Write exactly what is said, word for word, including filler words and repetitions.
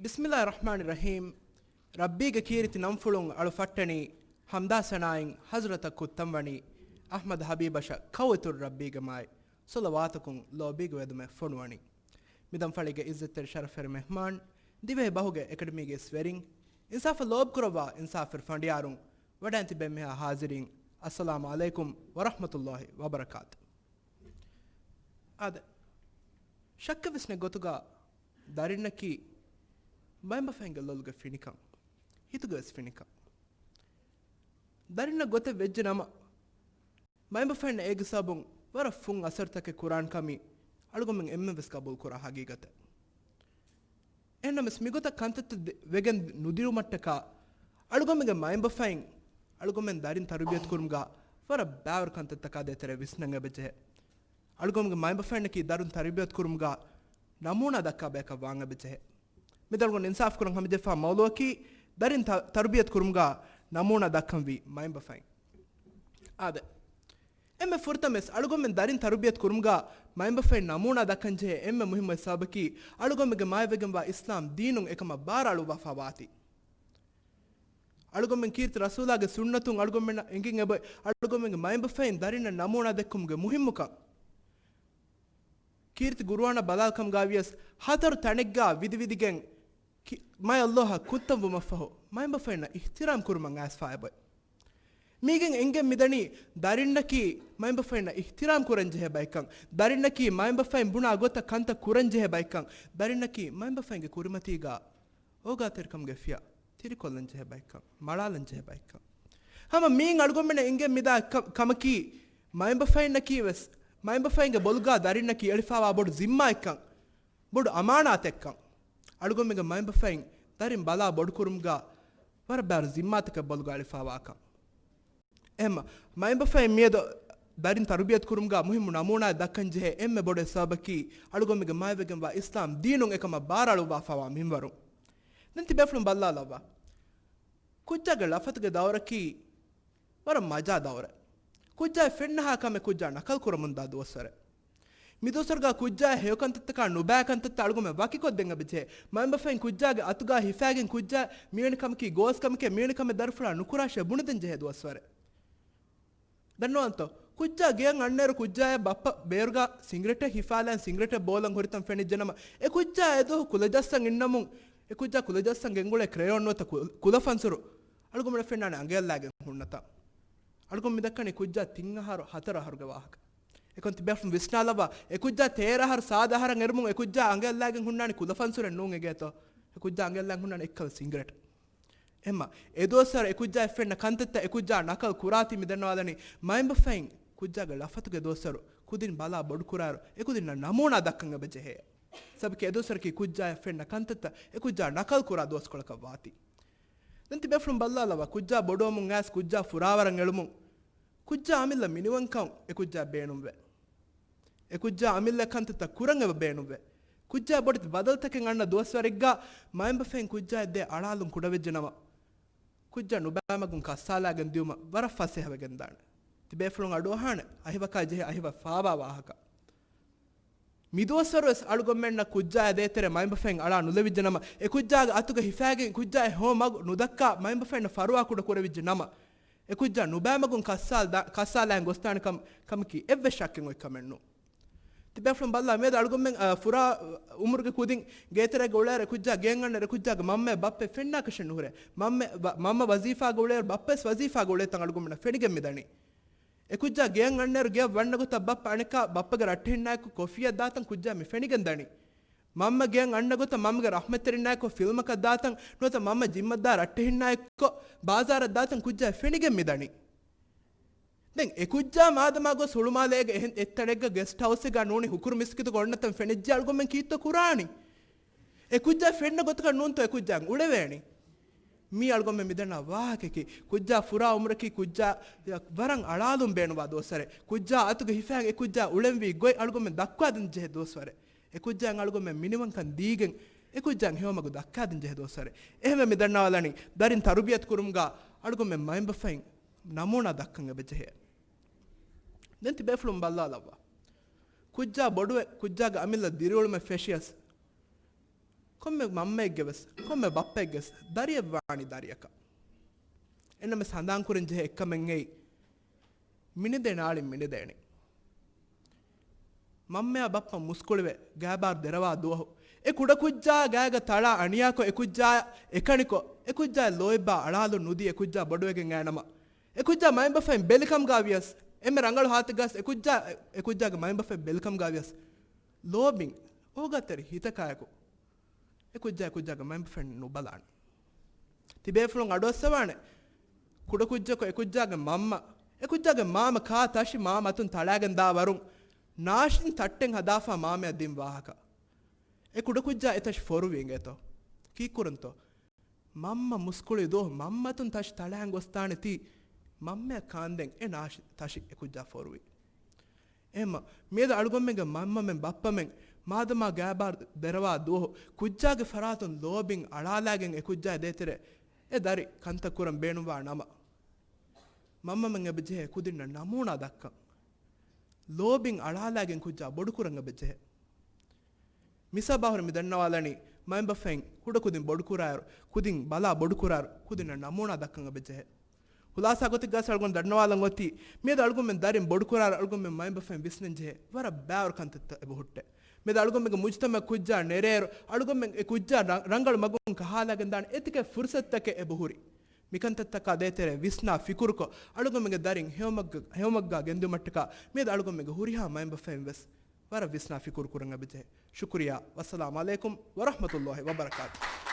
ބިސްމިﷲ ރަޙްމާނި ރަޙީމް. ރައްބީގެ ކީރިތި ނަންފުޅުން އަޅު ފައްޓަނީ، ޙަމްދާ ސަނާއިން ޙަޟްރަތަށް ކުއްތަންވަނީ، އަޙްމަދު ޙަބީބަށަށް ކައުއިތުރު ރައްބީގެ މާތް ޞަލަވާތަކުން ލޯބީގެ ވެދުމެއް ފޮނުވަނީ. މިދަންފަޅީގެ އިއްޒަތްތެރި ޝަރަފްތެރި މެހްމާން، ދިވެހި ބަހުގެ އެކަޑަމީގެ އިސް ވެރިން، އިންސާފަށް ލޯބިކުރައްވާ އިންސާފުވެރި ފަނޑިޔާރުން، ވަޑައިން ތިބެ މިހާ ޙާޟިރީން، އައްސަލާމު ޢަލައިކުމް ވަރަޙްމަތުﷲ ވަބަރަކާތު. އާދެ، ޝައްކެއްވެސް ނެތް ގޮތުގަ ދަރިންނަކީ މައިންބަފައިންގެ ލޮލުގެ ފިނިކަން، ހިތުގެވެސް ފިނިކަން. ދަރިންނަށް ގޮތެއް ވެއްޖެ ނަމަ، މައިންބަފައިންނަށް އޭގެ ސަބަބުން ވަރަށް ފުން އަސަރުތަކެއް ކުރާން ކަމީ އަޅުގަމެން އެންމެން ވެސް ގަބޫލު ކުރާ ހަގީގަތެއް. އެހެންނަމަވެސް މިގޮތަށް ކަންތައްތައް ދެ-، ވެގެން ނުދިއުމަށްޓަކާ، އަޅުގަމެންގެ މައިންބަފައިން އަޅުގަމެން ދަރިން ތަރުބިޔަތު ކުރުމުގަ ވަރަށް ބާވަރު ކަންތައްތަކާ ދޭތެރޭ ވިސްނަން އެބަޖެހޭ. އަޅުގަމެންގެ މައިންބަފައިންނަކީ ދަރުން ތަރުބިޔަތު ކުރުމުގަ ނަމޫނާ ދައްކާ ބަޔަކަށް ވާން އެބަޖެހޭ. މި ދަރުން އިންސާފު ކުރަން ހަމަޖެހިފާ މައުޟޫއަކީ ދަރިން ތަ-، ތަރުބިޔަތު ކުރުމުގަ ނަމޫނާ ދައްކަންވީ މައިންބަފައިން. އާދެ، އެންމެ ފުރަތަމަވެސް އަޅުގަމެން ދަރިން ތަރުބިޔަތު ކުރުމުގަ މައިންބަފައިން ނަމޫނާ ދައްކަން ޖެހޭ އެންމެ މުހިއްމު ސަބަބަކީ އަޅުގަމެންގެ މާތްވެގެންވާ އިސްލާމް ދީނުން އެކަމަށް ބާރަ އަޅުއްވާފާ ވާތީ. އަޅުގަމެން ކީރިތި ރަސޫލާގެ ސުންނަތުން އަޅުގަމެންނަށް އެނގިން އެބައޮތް އަޅުގަމެންގެ މައިންބަފައިން ދަރިންނަށް ނަމޫނާ ދެއްކުމުގެ މުހިއްމުކަން. ކީރިތި ގުރުއާނާ ބަލާލްކަމުގަ ވިޔަސް ހަތަރު ތަނެއްގަ ވިދިވިދިގެން ކި-، މާތް ﷲއަށް ކުއްތަންވުމަށްފަހު މައިންބަފައިންނަށް އިޙްތިރާމް ކުރުމަށް އައިސްފާ އެބައޮތް. މީގެން އެނގެން މިދަނީ ދަރިންނަކީ މައިންބަފައިންނަށް އިޙްތިރާމް ކުރަން ޖެހޭ ބައެއްކަން، ދަރިންނަކީ މައިންބަފައިން ބުނާ ގޮތަށް ކަންތައް ކުރަން ޖެހޭ ބައެއްކަން، ދަރިންނަކީ މައިންބަފައިންގެ ކުރިމަތީގަ އޯގާތެރިކަމުގެ ފިޔަ ތިރިކޮށްލަން ޖެހޭ ބައެއްކަން، މަޅާލަން ޖެހޭ ބައެއްކަން. ހަމަ މީން އަޅުގަނޑުމެންނަށް އެނގެން މިދާ ކަ-، ކަމަކީ މައިންބަފައިންނަކީ ވެސް، މައިންބަފައިންގެ ބޮލުގަ ދަރިންނަކީ އެޅިފާވާ ބޮޑު ޒިންމާއެއްކަން، ބޮޑު އަމާނާތެއްކަން. އަޅުގަނޑުމެންގެ މައިންބަފައިން ދަރިން ބަލާ ބޮޑުކުރުމުގަ ވަރަށް ބާރު ޒިންމާތަކެއް ބޮލުގަ އެޅިފާވާކަން. އެހެންމަ، މައިންބަފައިން މިއަދު ދަރިން ތަރުބިޔަތު ކުރުމުގަ މުހިއްމު ނަމޫނާއެއް ދައްކަން ޖެހޭ އެންމެ ބޮޑު ސަބަބަކީ، އަޅުގަނޑުމެންގެ މާތްވެގެންވާ އިސްލާމް ދީނުން އެކަމަށް ބާރަ އަޅުއްވާފާވާ މިންވަރު. ދެން ތިބޭފުޅުން ބައްލާލައްވާ. ކުއްޖާގެ ޅަފަތުގެ ދައުރަކީ ވަރަށް މަޖާ ދައުރެއް. ކުއްޖާއަށް ފެންނަހާ ކަމެއް ކުއްޖާ ނަކަލް ކުރަމުންދާ ދުވަސްވަރެއް. މިދުވަސްވަރުގަ ކުއްޖާއަށް ހެޔޮކަންތައްތަކާ ނުބައި ކަންތައްތައް އަޅުގަމެން ވަކިކޮށްދޭން އެބަޖެހޭ. މައިންބަފައިން ކުއްޖާގެ އަތުގަ ހިފައިގެން ކުއްޖާ މިވެނި ކަމަކީ ގޯސް ކަމެކޭ، މިވެނި ކަމެއް ދަރިފުޅާ ނުކުރާށޭ ބުނެދޭން ޖެހޭ ދުވަސްވަރެއް. ދަންނަވަންތޯ؟ ކުއްޖާ ގެޔަށް އަންނައިރު ކުއްޖާއަށް ބައްޕަ ބޭރުގަ ސިނގްރެޓެއް ހިފާލައިން ސިނގްރެޓެއް ބޯލަން ހުރިތަން ފެނިއްޖެނަމަ، އެ ކުއްޖާ އެދުވަހު ކުލަޖައްސަން އިންނަމުން، އެ ކުއްޖާ ކުލަޖައްސަން ގެންގުޅޭ ކްރެޔޯން ނުވަތަ ކު-، ކުލަފަންސުރު އަޅުގަނޑުމެންނަށް ފެންނާނެ އަނގަޔަށްލާގެން ހުންނަތާ. އަޅުގަނޑު މިދައްކަނީ ކުއްޖާ ތިން އަހަރު ހަތަރު އަހަރުގެ ވާހަކަ. އެކަން ތިބޭފުޅުން ވިސްނާލައްވާ، އެ ކުއްޖާ ތޭރަ އަހަރު ސާދަ އަހަރަށް އެރުމުން އެ ކުއްޖާ އަނގަޔަށްލާގެން ހުންނާނީ ކުލަފަންސުރެއް ނޫން އެގޭތޯ. އެ ކުއްޖާ އަނގަޔަށްލާގެން ހުންނާނީ އެއްކަލަ ސިނގްރެޓް. އެހެންމަ، އެ ދުވަސްވަރު އެ ކުއްޖާއަށް ފެންނަ ކަންތައްތައް އެ ކުއްޖާ ނަކަލް ކުރާތީ މި ދަންނަވާލަނީ، މައިންބަފައިން ކުއްޖާގެ ޅަފަތުގެ ދުވަސްވަރު ކުދިން ބަލާ ބޮޑުކުރާއިރު، އެ ކުދިންނަށް ނަމޫނާ ދައްކަން އެބަޖެހޭ. ސަބަބަކީ އެ ދުވަސްވަރަކީ ކުއްޖާއަށް ފެންނަ ކަންތައްތައް އެ ކުއްޖާ ނަކަލް ކުރާ ދުވަސްކޮޅަކަށް ވާތީ. ދެން ތިބޭފުޅުން ބައްލާލައްވާ، ކުއްޖާ ބޮޑުވަމުން އައިސް ކުއްޖާ ފުރާވަރަށް އެޅުމުން، ކުއްޖާ އަމިއްލަ މިނިވަންކަން އެ ކުއްޖާ ބޭނުންވޭ. އެ ކުއްޖާ އަމިއްލަ ކަންތައްތައް ކުރަން އެބަ ބޭނުންވޭ. ކުއްޖާ ބޮޑެތި ބަދަލުތަކެއް އަންނަ ދުވަސްވަރެއްގަ މައިންބަފައިން ކުއްޖާއަށް ދޭ އަޅާލުން ކުޑަވެއްޖެ ނަމަ، ކުއްޖާ ނުބައިމަގުން ކައްސާލާގެން ދިއުމަށް ވަރަށް ފަސޭހަވެގެންދާނެ. ތިބޭފުޅުން އަޑުއަހާނެ އަހިވަކާ ޖެހޭ އަހިވައް ފާވާ ވާހަކަ. މިދުވަސްވަރުވެސް އަޅުގަނޑުމެންނަށް ކުއްޖާއަށް ދޭތެރޭ މައިންބަފައިން އަޅާ ނުލެވިއްޖެ ނަމަ، އެ ކުއްޖާގެ އަތުގަ ހިފައިގެން ކުއްޖާއަށް ހެޔޮ މަގު ނުދައްކާ މައިންބަފައިންނަށް ފަރުވާ ކުޑަ ކުރެވިއްޖެ ނަމަ، އެ ކުއްޖާ ނުބައިމަގުން ކައްސާލް-، ކައްސާލާން ގޮސްދާނެ ކަމަ-، ކަމަކީ އެއްވެސް ޝައްކެއް އޮތް ކަމެއް ނޫން. ތިބޭފުޅުން ބައްލާ މިއަދު އަޅުގަނޑުމެން، އަ، ފުރާ އުމުރުގެ ކުދިން ގޭތެރޭގަ އުޅޭއިރު އެ ކުއްޖާ ގެއަށް އަންނައިރު އެ ކުއްޖާގެ މަންމައެއް ބައްޕައެއް ފެންނާކަށެއް ނުހުރޭ. މަންމަ ވަ-، މަންމަ ވަޒީފާގަ އުޅޭއިރު ބައްޕަވެސް ވަޒީފާގަ އުޅޭތަން އަޅުގަނޑުމެންނަށް ފެނިގެން މިދަނީ. އެ ކުއްޖާ ގެއަށް އަންނައިރު ގެއަށް ވަންނަ ގޮތަށް ބައްޕަ އަނެއްކާ ބައްޕަގެ ރައްޓެހިންނާއެކު ކޮފީއަށް ދާތަން ކުއްޖާ މި ފެނިގެން ދަނީ. މަންމަ ގެއަށް އަންނަ ގޮތަށް މަންމަގެ ރަޙްމަތްތެރިންނާއެކު ފިލްމަކަށް ދާތަން ނުވަތަ މަންމަ ޖިންމަށް ދާ ރައްޓެހިންނާއެކު ބާޒާރަށް ދާތަން ކުއްޖާ ފެނިގެން މިދަނީ. ދެން އެ ކުއްޖާ މާދަމާ ގޮސް ހުޅުމާލޭގެ އެހެން އެއްތަނެއްގަ ގެސްޓް ހައުސްއެއްގަ ނޫނީ ހުކުރު މިސްކިތުގަ އޮންނަތަން ފެނިއްޖެ އަޅުގަނޑުމެން ކީއްތޯ ކުރާނީ؟ އެ ކުއްޖާ ފެންނަ ގޮތަކަށް ނޫންތޯ އެ ކުއްޖާ އުޅެވޭނީ؟ މީ އަޅުގަނޑުމެން މިދަންނަ ވާހަކައަކީ، ކުއްޖާ ފުރާ އުމުރަކީ ކުއްޖާ ވަރަށް އަޅާލުން ބޭނުންވާ ދުވަސްވަރެއް. ކުއްޖާ އަތުގަ ހިފައިގެން އެ ކުއްޖާ އުޅެންވީ ގޮތް އަޅުގަނޑުމެން ދައްކާދޭން ޖެހޭ ދުވަސްވަރެއް. އެ ކުއްޖާއަށް އަޅުގަނޑުމެން މިނިވަންކަން ދީގެން އެ ކުއްޖާއަށް ހެޔޮމަގު ދައްކާދޭން ޖެހޭ ދުވަސްވަރެއް. އެހެންވެ މި ދަންނަވާލަނީ، ދަރިން ތަރުބިޔަތު ކުރުމުގަ އަޅުގަނޑުމެން މައިންބަފައިން ނަމޫނާ ދައްކަން އެބަޖެހޭ. ދެން ތިބޭފުޅުން ބައްލާލައްވާ. ކުއްޖާ ބޮޑުވެ، ކުއްޖާގެ އަމިއްލަ ދިރިއުޅުމެއް ފެށިޔަސް، ކޮންމެ މަންމައެއްގެ ވެސް، ކޮންމެ ބައްޕައެއްގެ ވެސް ދަރިއެއް ވާނީ ދަރިއަކަށް. އެންނަމެސް ހަނދާން ކުރަން ޖެހޭ އެއްކަމެއް އެއީ، މިނިދޭ ނާޅިން މިނިދޭނެ. މަންމަޔާ ބައްޕަ މުސްކުޅިވެ ގާބާރު ދެރަވާ ދުވަހު، އެ ކުޑަކުއްޖާ ގާގަ ތަޅާ އަނިޔާކޮށް، އެ ކުއްޖާ އެކަނިކޮށް، އެ ކުއްޖާ ލޯތްބާ އަޅާލުން ނުދީ، އެ ކުއްޖާ ބޮޑުވެގެން އައިނަމަ، އެ ކުއްޖާ މައިންބަފައިން ބެލިކަމުގާ ވިޔަސް، އެންމެ ރަނގަޅު ހާލަތެއްގަސް އެ ކުއްޖާ، އެ ކުއްޖާގެ މައިންބަފައިން ބެލިކަމުގާ ވިޔަސް، ލޯބިން އޯގާތެރި ހިތަކާއެކު އެ ކުއްޖާ އެ ކުއްޖާގެ މައިންބަފައިން ނުބަލާނެ. ތިބޭފުޅުން އަޑުއައްސަވާނެ. ކުޑަކުއްޖަކު އެ ކުއްޖާގެ މަންމަ، އެ ކުއްޖާގެ މާމަ ކާ ތަށި މާމަ އަތުން ތަޅާގެން ދާ ވަރުން ނާޝިން ތައްޓެއް ހަދާފާ މާމަޔަށް ދިން ވާހަކަ. އެ ކުޑަކުއްޖާ އެ ތަށި ފޮރުވި އިނގޭތޯ؟ ކީއްކުރަންތޯ؟ މަންމަ މުސްކުޅި ދުވަހު މަންމަ އަތުން ތަށި ތަޅާން ގޮސްދާނެތީ، މަންމަޔަށް ކާންދެން އެ ނާޝި ތަށި އެ ކުއްޖާ ފޮރުވި. އެހެންމަ، މިއަދު އަޅުގަނޑުމެންގެ މަންމަމެން ބައްޕަމެން މާދަމާ ގާބާރު ދެރަވާ ދުވަހު ކުއްޖާގެ ފަރާތުން ލޯބިން އަޅާލާގެން އެ ކުއްޖާ ދޭތެރޭ އެ ދަރި ކަންތައް ކުރަން ބޭނުންވާ ނަމަ، މަންމަމެން އެބަޖެހޭ ކުދިންނަށް ނަމޫނާ ދައްކަން. ލޯބިން އަޅާލާގެން ކުއްޖާ ބޮޑުކުރަން އެބަޖެހޭ. މިސާބާހުރެ މި ދަންނަވާލަނީ، މައިންބަފައިން ކުޑަކުދިން ބޮޑުކުރާއިރު، ކުދިން ބަލާ ބޮޑުކުރާއިރު، ކުދިންނަށް ނަމޫނާ ދައްކަން އެބަޖެހޭ. ހުލާސާ ގޮތެއްގަސް އަޅުގަނޑު ދަންނަވާލަން އޮތީ، މިއަދު އަޅުގަނޑުމެން ދަރިން ބޮޑުކުރާއިރު އަޅުގަނޑުމެން މައިންބަފައިން ވިސްނަން ޖެހޭ ވަރަށް ބާރު ކަންތައްތައް އެބަހުއްޓޭ. މިއަދު އަޅުގަނޑުމެންގެ މުޖުތަމައަށް ކުއްޖާ ނެރޭއިރު، އަޅުގަނޑުމެން އެ ކުއްޖާ ރަ-، ރަނގަޅު މަގުން ކަހާލަގެން ދާނެ އެތިކެއް ފުރުސަތުތަކެއް އެބަހުރި. މިކަންތައްތަކާ ދޭތެރޭ ވިސްނާ ފިކުރުކޮށް، އަޅުގަނޑުމެންގެ ދަރިން ހެޔޮމަގަށް، ހެޔޮމަގަށް ގެންދިއުމަށްޓަކާ، މިއަދު އަޅުގަނޑުމެންގެ ހުރިހާ މައިންބަފައިން ވެސް ވަރަށް ވިސްނާ ފިކުރު ކުރަން އެބަޖެހޭ. ޝުކުރިޔާ. ވައްސަލާމް ޢަލައިކުމް ވަރަޙްމަތުﷲި ވަބަރަކާތުހު.